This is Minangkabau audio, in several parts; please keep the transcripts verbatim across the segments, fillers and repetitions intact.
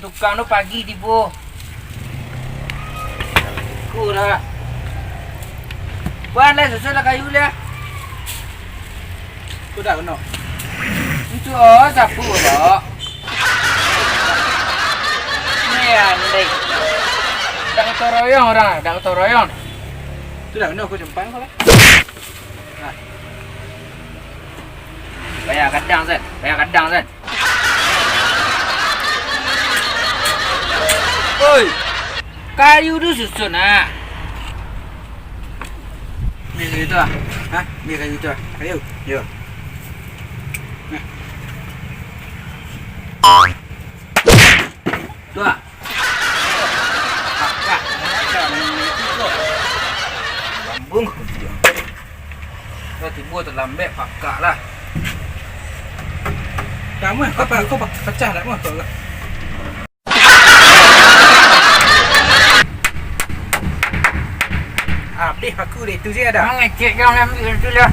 Tukang tu pagi tibo. Iko dah. Wan lah, susun lah kayu lah. Tu dah kena. Itu, oh, sapu dah. Ni andai. Dak gotong royong urang, dak gotong royong. Tu dah kena, aku simpan kau lah. Nah. Payah gadang, San. Payah gadang, San. Oi! Kayu tu susun, ah. Ni kayu tu, ah. Ha? Ni kayu tu, ah. Kayu. Yo. Nah. Tu, ah. Pakak. Lambung. Lah tibo talambek, pakak lah. Dah mah, kau pa-, kau pa-, pacah dah mah, kau lah. Habis paku dek tu je dah. Mangecek jangan ambil tu lah.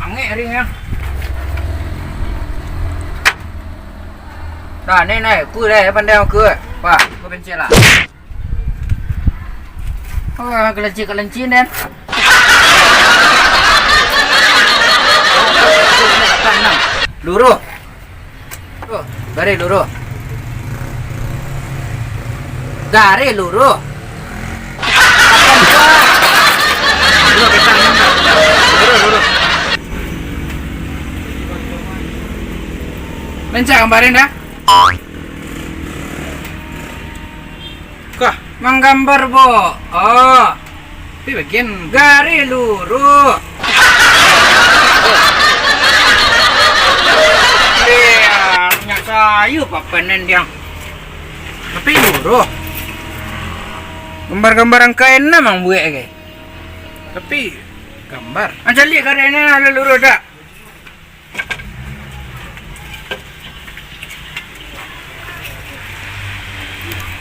Angek ringnya. Dah, ni, ni, aku dah, pandai aku. Wah, aku pencet lah. Oh, kelenci-kelenci, Den. Luruh. Oh, garis luruh. Garis luruh. Luruh, kita luruh. Luruh, luruh. Lencak gambarin dah. Kah? Manggambar, Bo. Oh. Tapi bagian garis luruh. Iya, minyak sayur papanan diang. Tapi luruh. Gambar-gambar angka enam ang buek ke? Tapi gambar. Ang caliak garisnyo lah luruh dak?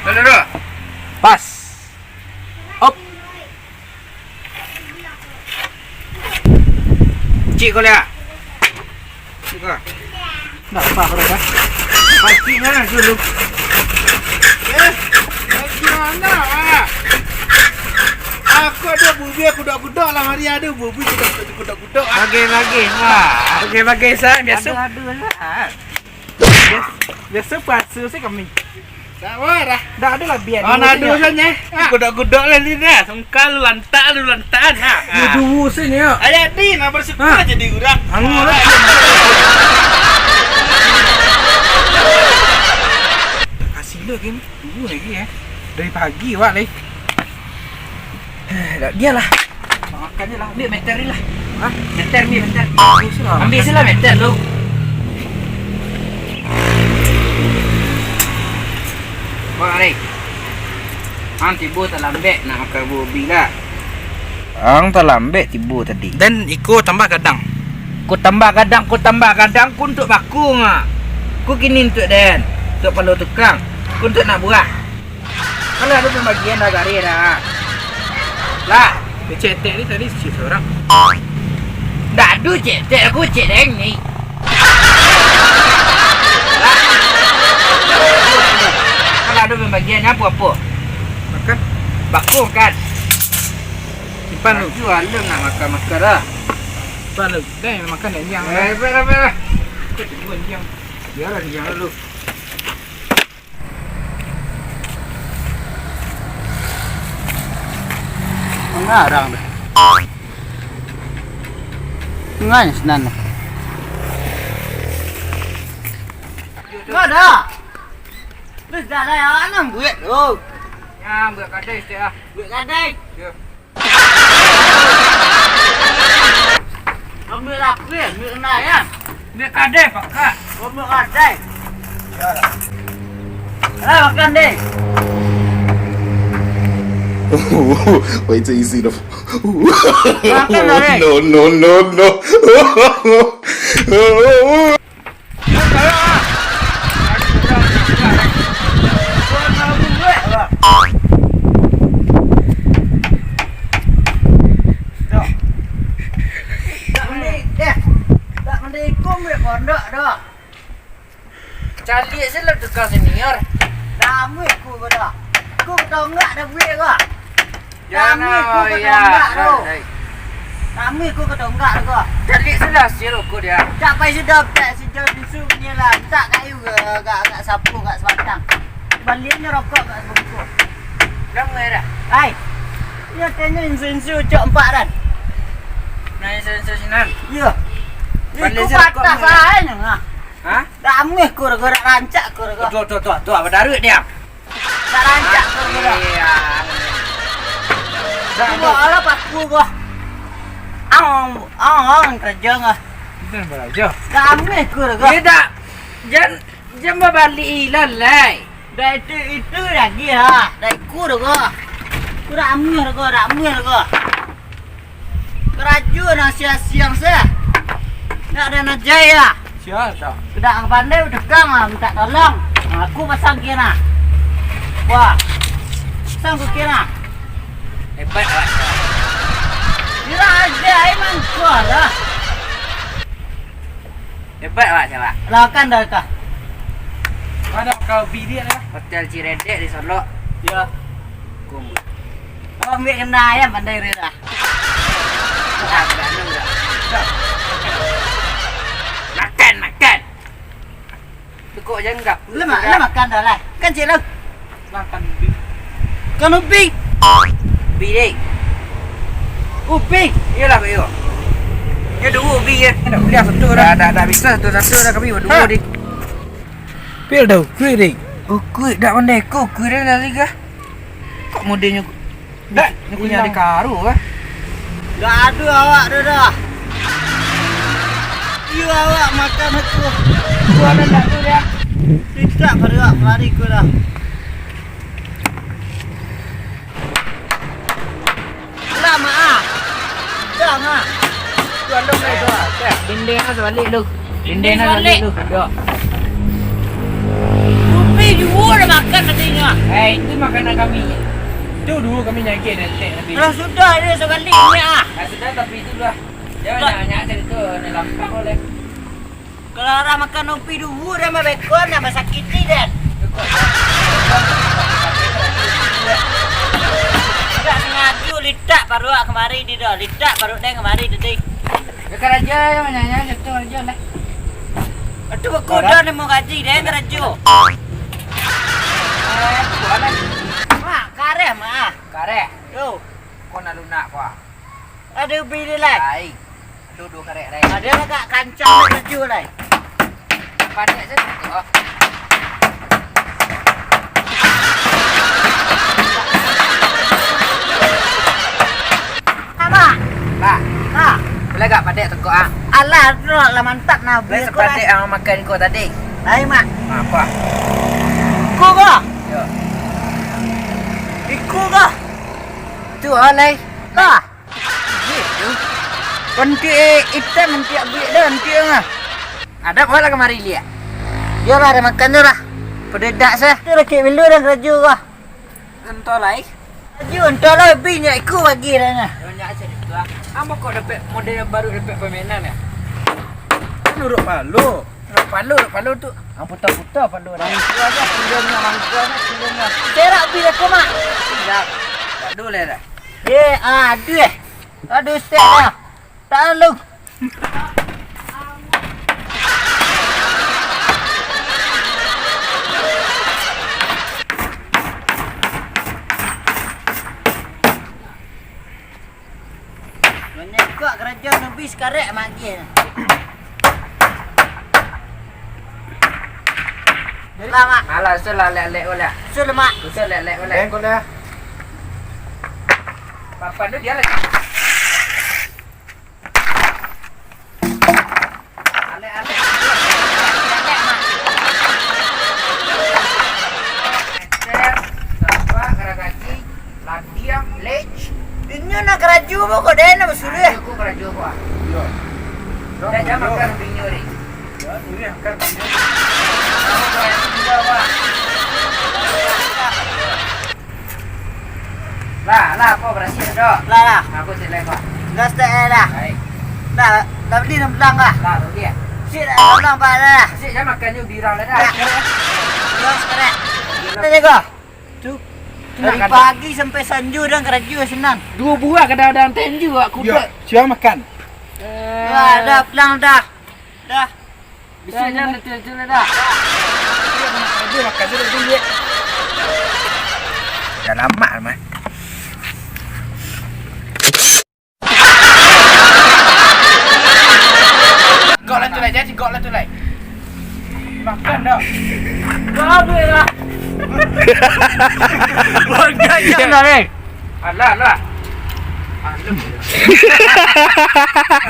Halo, Bro. Pas. Op. Cik kau lihat. Cik kau. Ndak apa, Bro, dah. Pastinya dulu. Eh, bagaimana, ah? Aku ada bubi, aku dak kudak lah hari ada bubi, kudak, kudak, kudak. Bagi-bagi, wah. Bagi-bagi, San. Biasa. Aduh, aduh lah. Biasa, biasa puasa sih kami. Tak marah. Dah ada lah biar. Oh, dulu nado saja. Ah. Godok-godok lah ni dah. Sungkal lu lantak, lu lantak. Ha. Dulu sini ya. Ayah ni nak bersyukur jadi orang. Anu lah. Kasih lu gini. Tunggu lagi ya. Dari pagi awak lagi. Eh, dak dia lah. Makan je lah. Ambil meter ni lah. Hah? Meter ni, meter. Ambil sila. Ambil sila meter tu. Wah, Rik. Ang tibo talambek nak makan bubi lah. Ang talambek tibo tadi. Dan iko tambah gadang. Ko tambah gadang, ko tambah gadang, ko untuak bakung ah. Ko kini untuak den, untuak palo tukang, ko untuak nak buah. Kalau ado pambagian lah garih dah. Lah. Cetek ni tadi si surang. Ndak ado cetek, aku cek deng ni. Lah. Kalau ado pambagian apo-apo? Makan. Bakung kan. Simpan lu. Laju alun nak makan-makan dah. Simpan lu. Dah makan dah, Jang. Eh, dah, dah, dah. Kau tunggu, Jang. Biarlah Jang dulu. Mangarang dah. Ngan sinan dah. Enggak ada. Terus dah lah, ya, anam buat tu. Ya, buat kadai sikit lah. Buat kadai. Ya. Ambil aku ya, ambil rendah ya. Ambil kadai, pakak. Ambil kadai. Lah, makan deh. Wait till you see the. Makan lah, deh. No, no, no, no. Caliak se lah tukang senior. Ramuih ku ko dah. Ku katonggak dah buek ko. Ramuih ku katonggak tu. Ramuih ku katonggak tu ko. Caliak se lah hasil rokok dia. Tak pai sudah pek si Jon Su ni lah. Mintak kayu ke, agak, agak sapu, agak sabatang. Baliaknyo rokok agak sabungkuih. Ramuih dah. Ai. Nyo tenyo insu-insu cok empat dan. Nah, insu-insu sinan. Iyo. Iku patah sae nyo. Ha? Dak amuah ko, dak rancak ko. Tuh, tuh, tuh, tuh, apa daruik dia? Dak rancak ko, dak. Iya. Dak, dak. Alah paku ko. Ang, ang, ang, kerja ngah. Itu yang beraja. Dak amuah ko, dak. Iya, dak. Jan, jan babalik ilan, lai. Dak itu, itu lagi, ha. Dak iku, dak ko. Ku dak amuah, dak ko, dak amuah, dak ko. Karajo nan siang-siang se. Ndak ado nan jai ah. Sia dak? Dak pandai batukang ah, mintak tolong. Aku pasang kira. Wah. Pasang ku kira. Hebat awak. Kira aja ai mangko lah. Hebat awak, siapa? Lawakan dah kah? Mana kau bidik lah? Hotel Ciredek di Solok. Ya. Kumbul. Kau ambil kena ayam pandai dia dah. Makan, makan. Tukok janggap. Lah ma-, lah makan dah lah. Kan cik lah. Makan ubi. Kan ubi. Ubi deh. Ubi. Iyalah, Pak Yo. Ya, dua ubi ya. Nak beli satu dah. Dah, dah, dah bisa satu-satu dah kami berdua. Ha. Deh. Pil dah, kuih deh. Oh, kuih dah pandai. Kau kuih dah lagi kah? Kok modelnya dak, ni punya di karu kah? Dak ado awak tu dah. Iyo awak makan aku. Gua dah dak tu dah. Tidak pada awak pelari ku dah. Lah, Mak, ah. Dah, Mak. Tu andong dah tu, ah. Dinding lah sabalik tu. Dinding lah sabalik tu. Yo. Rupi juo dah makan tadi ni, ah. Eh, itu makanan kami. Tu dulu kami nyakit dah, tek, tapi. Kalau sudah dia sabalik ni, ah. Ah, sudah, tapi itu dah. Jangan, jangan, jangan cerita, ni lampau boleh. Kalau urang makan ubi duo, urang babekon, nak basakiti den. Dak sangajo litak paruak kamari di doh, litak paruak den kamari tadi. Ya, karajo, manyanyi, itu karajo lah. Itu bakuda nemu gaji, den karajo. Eh, bukan lah. Mak, kareh, Mak. Kareh. Yo. Kau nak lunak, kau. Ado ubi ni lai. Lai. Ado duo karek lai. Ado agak kancang lai laju lai. Panek se tu. Amak. Lah. Lah. Boleh gak padek tengkok ah? Alah, tu lah mantap nah. Boleh sepadek yang makan kau tadi. Lai, Mak. Apa? Iku kah? Yo. Iku kah? Tu ah, lai. Lah. Gitu. Konti itam, konti abuik dah, konti ngah. Ada apa lah kamari liak? Iyolah, ada makan tu lah. Padedak sah. Tu lah kek belu dah karajo kah? Entah lai. Karajo entah lah, lebih nyak iku bagi dah nah. Banyak aja itu ah. Ambo kok dapat model baru, dapat permainan ya? Kan urut palu. Urut palu, urut palu tu. Ah, putar-putar palu dah. Mangkuk aja, pinggirnya, mangkuk aja, pinggirnya. Serak pi aku, Mak. Tidak. Tak dulu dah. Ye, aduh eh. Aduh, sek dah. Tak lalu. Manyangkok karajo nubi sakarek magih. Lah, Mak. Alah, usul lah, lek-lek boleh. Usul, Mak. Usul lek-lek boleh. Lek boleh. Papan tu dia lagi. Alek-alek. Alek, Mak. Meter, sabak, karagagi, ladiang, lec. Inyo nak karajo apa kok, deh, nak basuruh, eh? Aku karajo apa? Iya. Dah jam makan binyo ni. Ya, ini makan binyo. Kamu karajo juga, Pak. Lah, lah, apa berhasil, Dok? Lah, lah. Aku selek, Pak. Dah start, eh, dah. Baik. Dah, dah beli dah belang, lah. Lah, beli, ya. Cik, dah, abang, Pak, dah. Cik, jangan makan je, birang dah, dah. Dah, dah, dah. Kita jaga. Tu, tu dari nak pagi sampai sanjo dah karajo sinan. Duo buah kadang-kadang tenju awak kudo. Yo, siang makan. Eh. Dah, dah, pulang dah. Dah. Bisa dah, dah, dah, dah, dah. Dia makan dulu, dia. Dah lama, mah. Kau lah tu, Lai, jadi kau lah tu, Lai. Makan dah. Kau habis lah. Makan dah, eh. Alah, alah.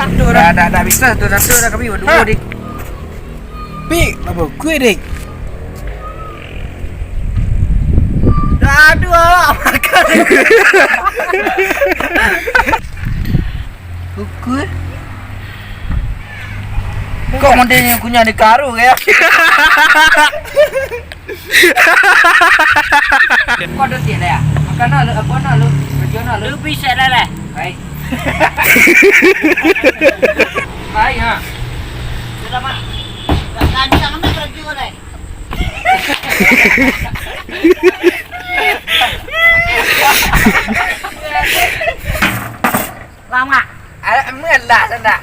Aduh, dah, dah, dah bisa satu-satu dah kami berdua, ha. Dik. Pi, apa kuih, Dik? Dah, aduh, awak makan. Kukuh. Kok modelnya kunyah di karu, ya? Kau ada tiap dah, ya? Makan nak, lu, apa nak, lu? Kerja nak, lu? Lu bisa dah, lah. Baik. Baik, ha. Selamat. Gancang ambil kerja kau, lah. Lama. Alah, melah sana.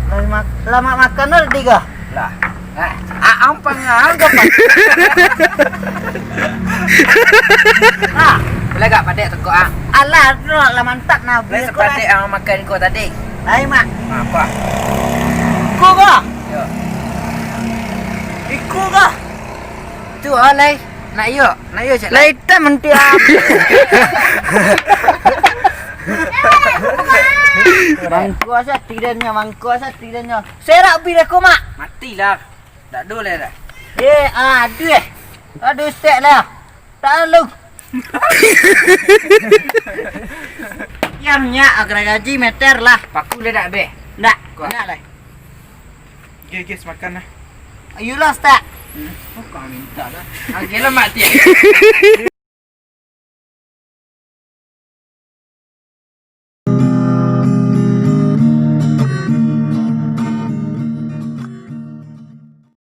Lah mak-, lah mak makan dah tiga. Lah. Ah, ah, ampang ah, angkap, Pak. Ah. Boleh gak padek tengkok ah? Alah, tu lah mantap nah. Boleh sepadek ah makan kau tadi. Lai, Mak. Ah, apa? Ikut kau. Yo. Ikut kau. Tu ah, Lai. Nak yo, nak yo cak Lai. Lai hitam nanti ah. Mangko asa tidaknya, mangko asa tidaknya. Serak bi aku, Mak. Matilah. Tak ada lah dah. Eh, aduh eh. Aduh, sek lah. Tak lalu. Yang nyak agar gaji meter lah. Paku lah dak beh. Ndak. Kuat. Ndak lah. Guys, guys, makan lah. Ayolah, Ustaz. Hmm. Oh, kau minta lah. Okey lah, Mak Tian.